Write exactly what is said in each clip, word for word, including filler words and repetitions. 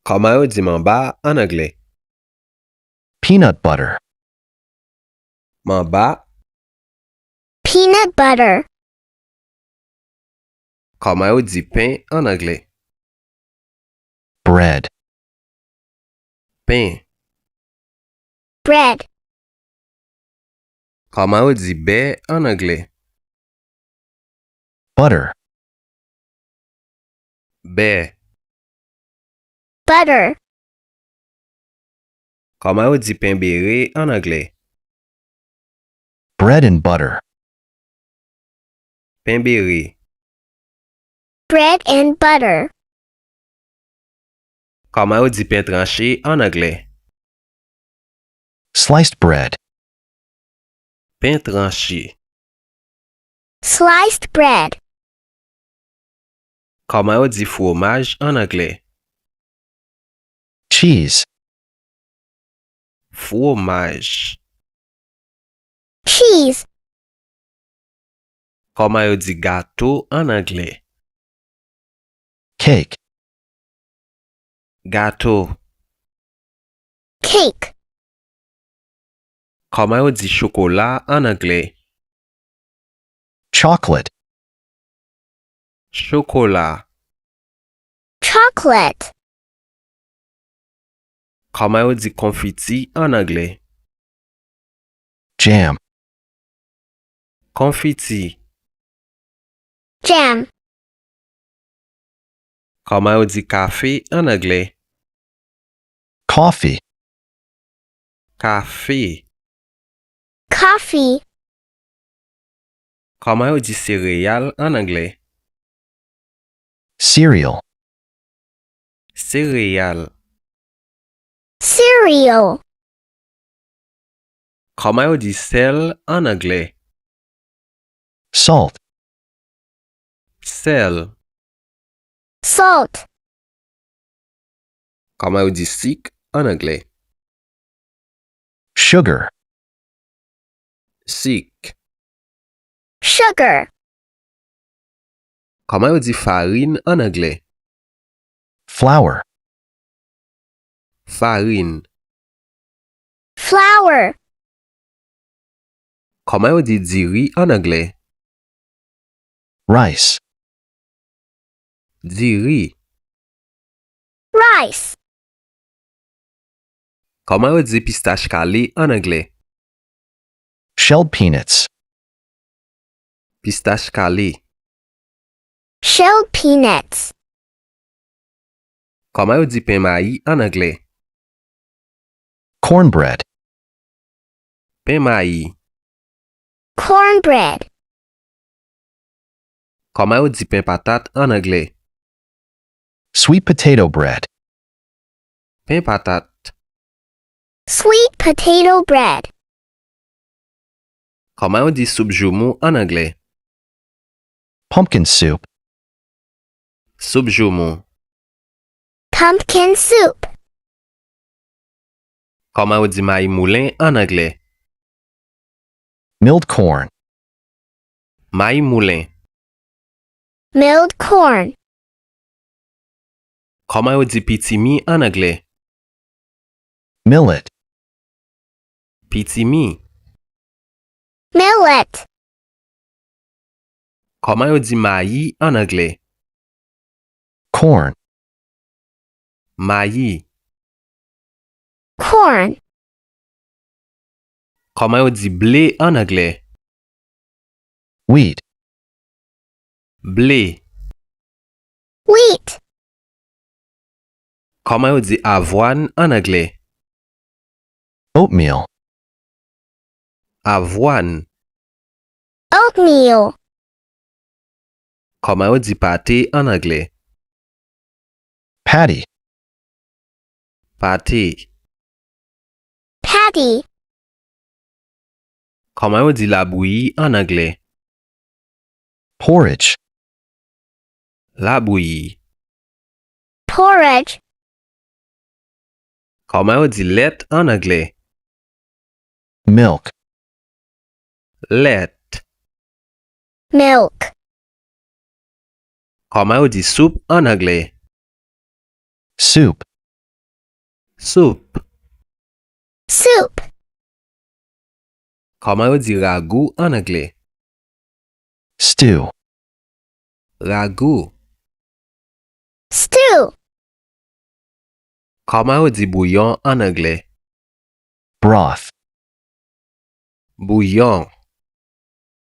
Kòman yo di manba ann anglè? Peanut butter. Manba. Peanut butter. Kòman yo di pen ann anglè? Bread. Pen. Bread. Kòman yo di bè ann anglè? Butter. Bè. Butter. Kòman yo di pen bere ann anglè? Bread and butter. Pen bere. Bread and butter. Kòman yo di pen tranche ann anglè? Sliced bread. Pen tranche. Sliced bread. Kòman yo di fwomaj ann anglè? Cheese. Fwomaj. Cheese. Kòman yo di gato ann anglè? Cake. Gato. Cake. Kòman yo di chokola ann anglè? Chocolate. Chokola. Chocolate. Kòman yo di konfiti ann anglè? Jam. Konfiti. Jam. Kòman yo di kafe ann anglè? Coffee. Kafe. Coffee. Kòman yo di sereyal ann anglè? Cereal. Sereyal. Cereal. Kòman yo di sèl ann anglè? Salt. Sèl. Salt. Kòman yo di sik ann anglè? Sugar. Sik. Sugar. Kòman yo di farin ann anglè? Flour. Farin. Flour. Kòman yo di diri ann anglè? Rice. Diri. Rice. Kòman yo di pistach kale ann anglè? Shelled peanuts. Pistach kale. Shelled peanuts. Kòman yo di pen mayi ann anglè? Cornbread. Pen mayi. Cornbread. Kòman yo di pen patat ann anglè? Sweet potato bread. Pen patat. Sweet potato bread. Kòman yo di soup joumou ann anglè? Pumpkin soup. Soup joumou. Pumpkin soup. Kòman yo di mayi moulen ann anglè? Milled corn. Mayi moulen. Milled corn. Kòman yo di pitimi ann anglè? Millet. Pitimi. Millet. Kòman yo di mayi ann anglè? Corn. Mayi. Corn. Kòman yo di ble ann anglè? Wheat. Ble. Wheat. Kòman yo di avwàn ann anglè? Oatmeal. Avwàn. Oatmeal. Kòman yo di pate ann anglè? Patty. Pate. Patty. Kòman yo di labouyi ann anglè? Porridge. Labouyi. Porridge. Kòman yo di lèt ann anglè? Milk. Lèt. Milk. Kòman yo di soup ann anglè? Soup. Soup. Soup. Kòman yo di ragou an anglè? Stew. Ragou. Stew. Kòman yo di bouyon an anglè? Broth. Bouyon.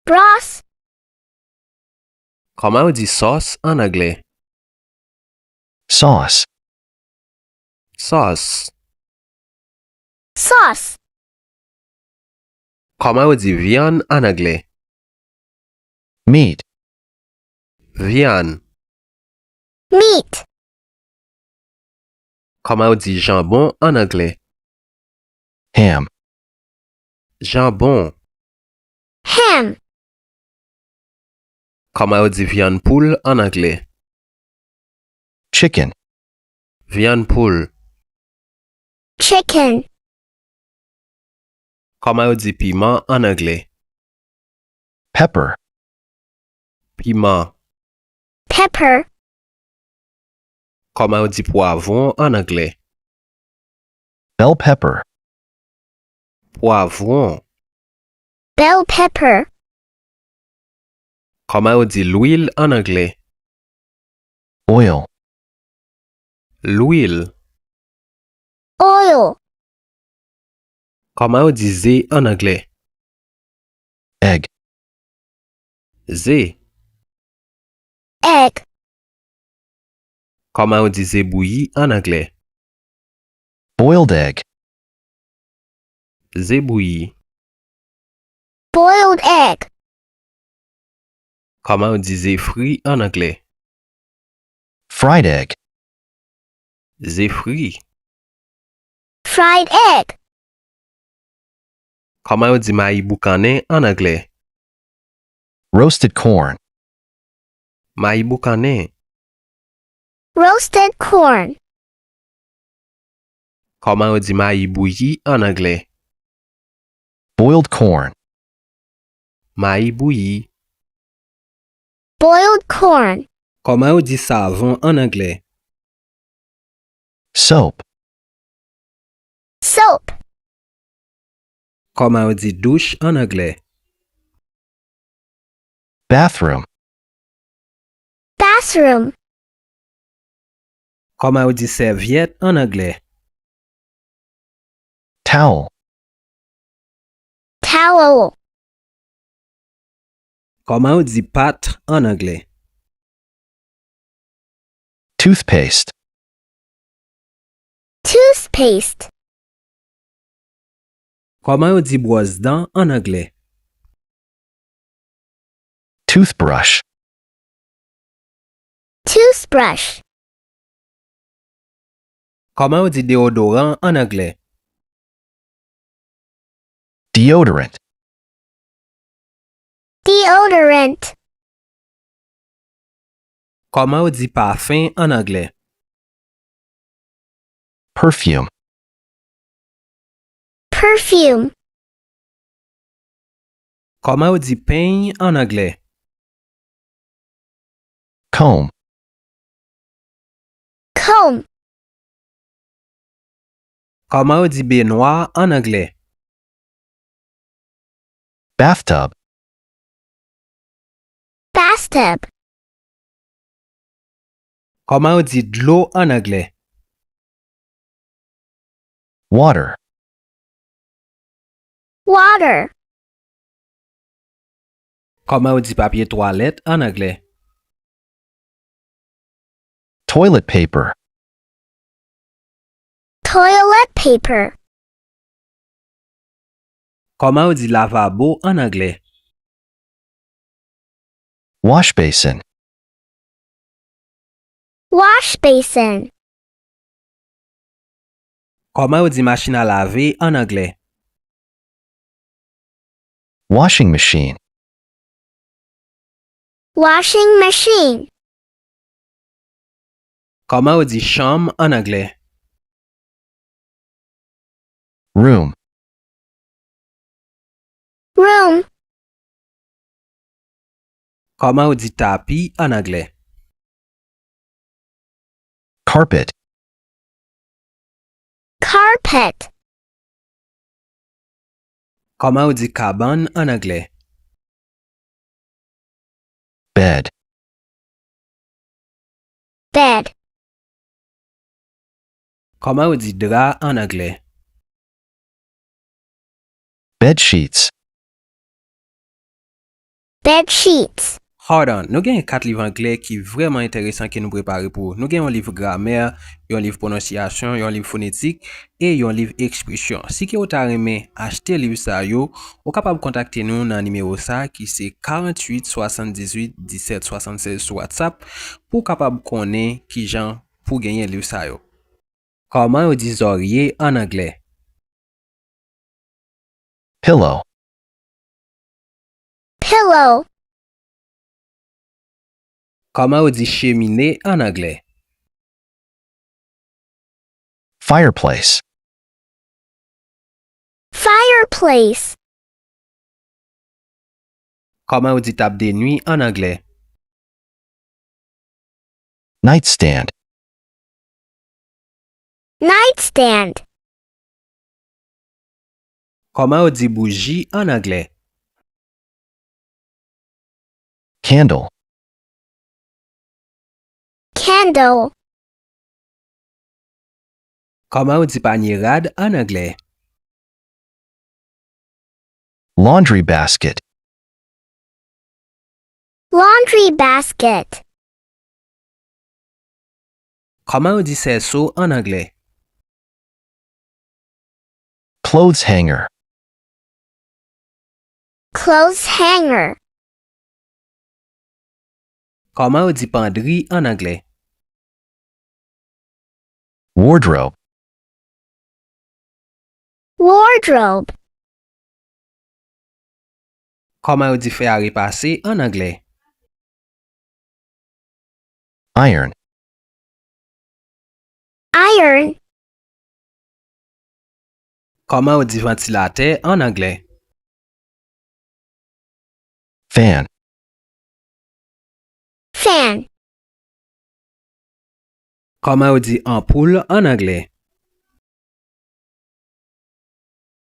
Broth. Kòman yo di sòs an anglè? Sauce. Sòs. Sauce. Kòman yo di vyann an anglè? Meat. Vyann. Meat. Kòman yo di janbon an anglè? Ham. Janbon. Ham. Kòman yo di vyann poul an anglè? Chicken. Vyann poul. Chicken. Kòman yo di piman an anglè? Pepper. Piman. Pepper. Kòman yo di pwavwon an anglè? Bell pepper. Pwavwon. Bell pepper. Kòman yo di lwil an anglè? Oil. Lwil. Oil. Kòman yo di ze an anglè? Egg. Ze. Egg. Kòman yo di ze bouyi an anglè? Boiled egg. Ze bouyi. Boiled egg. Kòman yo di ze fri an anglè? Fried egg. Ze fri. Fried egg. Kòman yo di mayi boukannen an anglè? Roasted corn. Mayi boukannen. Roasted corn. Kòman yo di mayi bouyi an anglè? Boiled corn. Mayi bouyi. Boiled corn. Kòman yo di savon an anglè? Soap. Soap. Kòman yo di douch an anglè? Bathroom. Bathroom. Kòman yo di sèvyèt an anglè? Towel. Towel. Kòman yo di pat an anglè? Toothpaste. Toothpaste. Kòman yo di bwòs dan an anglè? Toothbrush. Toothbrush. Kòman yo di deodoran an anglè? Deodorant. Deodorant. Kòman yo di pafen an anglè? Perfume. Perfume. Kòman yo di peny an anglè? Comb. Comb. Kòman yo di benwa an anglè? Bathtub. Bathtub. Kòman yo di dlo an anglè? Water. Water. Kòman yo di papye twalèt an anglè? Toilet paper. Toilet paper. Kòman yo di lavabo an anglè? Wash basin. Wash basin. Kòman yo di machin a lave an anglè? Washing machine. Washing machine. Kòman yo di chanm an anglè? Room. Room. Kòman yo di tapi an anglè? Carpet. Carpet. Kòman yo di kabann ann anglè? Bed. Bed. Kòman yo di dra ann anglè? Bed sheets. Bed sheets. Hold on, nou gen kat liv anglè ki vrèman enteresan ke nou prepare pou ou. Nou gen yon liv gramè, yon liv pwononsyasyon, yon liv fonetik, e yon liv ekspresyon. Si ke ou ta renmen achte liv sa yo, ou kapab kontakte nou nan nimewo sa ki se karanntuit swasanndizuit disèt swasannsèz sou WhatsApp pou w kapab konnen kijan pou genyen liv sa yo. Kòman yo di zòrye ann anglè? Pillow. Pillow. Kòman yo di chemine ann anglè? Fireplace. Fireplace. Kòman yo di tab de nwi ann anglè? Nightstand. Nightstand. Kòman yo di bouji ann anglè? Candle. Candle. Kòman yo di panye rad ann anglè? Laundry basket. Laundry basket. Kòman yo di sèso ann anglè? Clothes hanger. Clothes hanger. Kòman yo di pandri ann anglè? Wardrobe. Wardrobe. Kòman yo di fè a repase ann anglè? Iron. Iron. Kòman yo di vantilatè ann anglè? Fan. Fan. Kòman yo di anpoul ann anglè?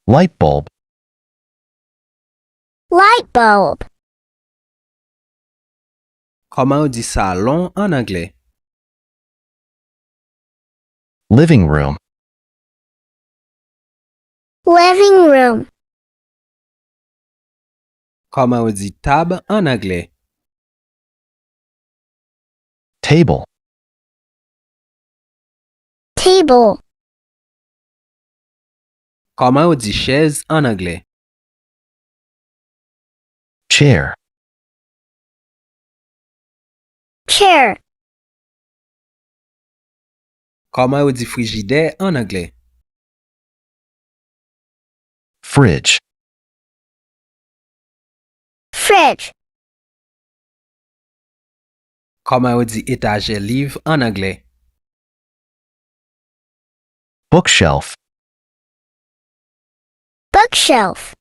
Light bulb. Light bulb. Kòman yo di salon ann anglè? Living room. Living room. Kòman yo di tab ann anglè? Table. Table. Kòman yo di chèz ann anglè? Chair. Chair. Kòman yo di frijidè ann anglè? Fridge. Fridge. Kòman yo di etajè liv ann anglè? Bookshelf. Bookshelf.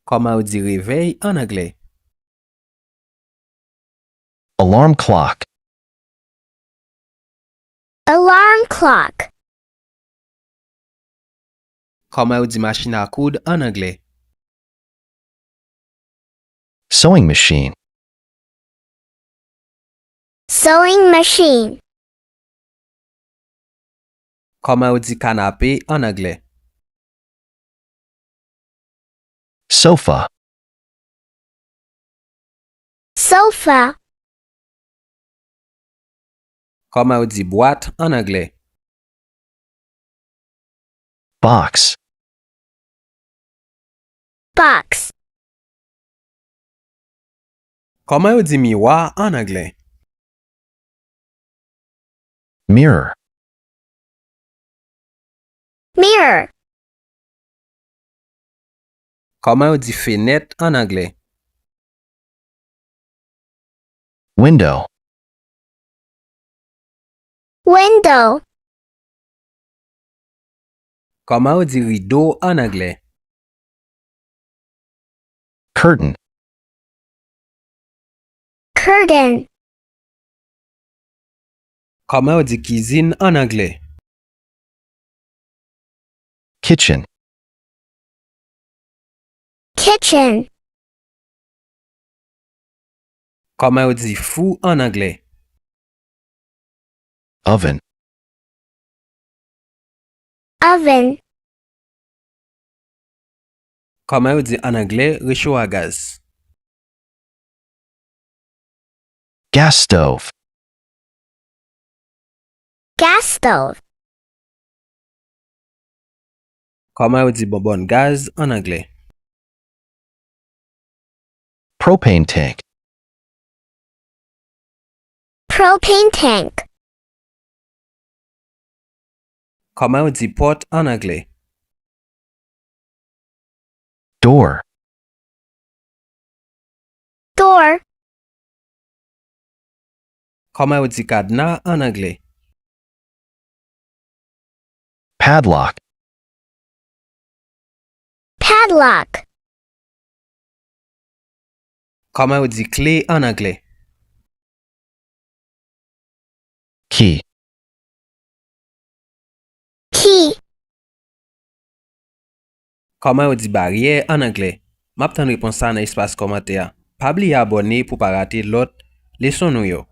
Kòman yo di revèy ann anglè? Alarm clock. Alarm clock. Kòman yo di machin a koud ann anglè? Sewing machine. Sewing machine. Kòman yo di kanape ann anglè? Sofa. Sofa. Kòman yo di bwat ann anglè? Box. Box. Kòman yo di miwa ann anglè? Mirror. Mirror. Kòman yo di fenèt ann anglè? Window. Window. Kòman yo di rido ann anglè? Curtain. Curtain. Kòman yo di kizin ann anglè? Kitchen. Kitchen. Kòman yo di fou an anglè? Oven. Oven. Kòman yo di an anglè recho a gaz? Gas stove. Gas stove. Kòman yo di bonbòn gaz an anglè? Propane tank. Propane tank. Kòman yo di pòt an anglè? Door. Door. Kòman yo di kadna an anglè? Padlock. Padlock. Kòman yo di kle an anglè? Key. Key. Kòman yo di baryè an anglè? M ap tann repons sa nan espas kòmantè a. Pa bliye abòne pou pa rate lòt leson nou yo.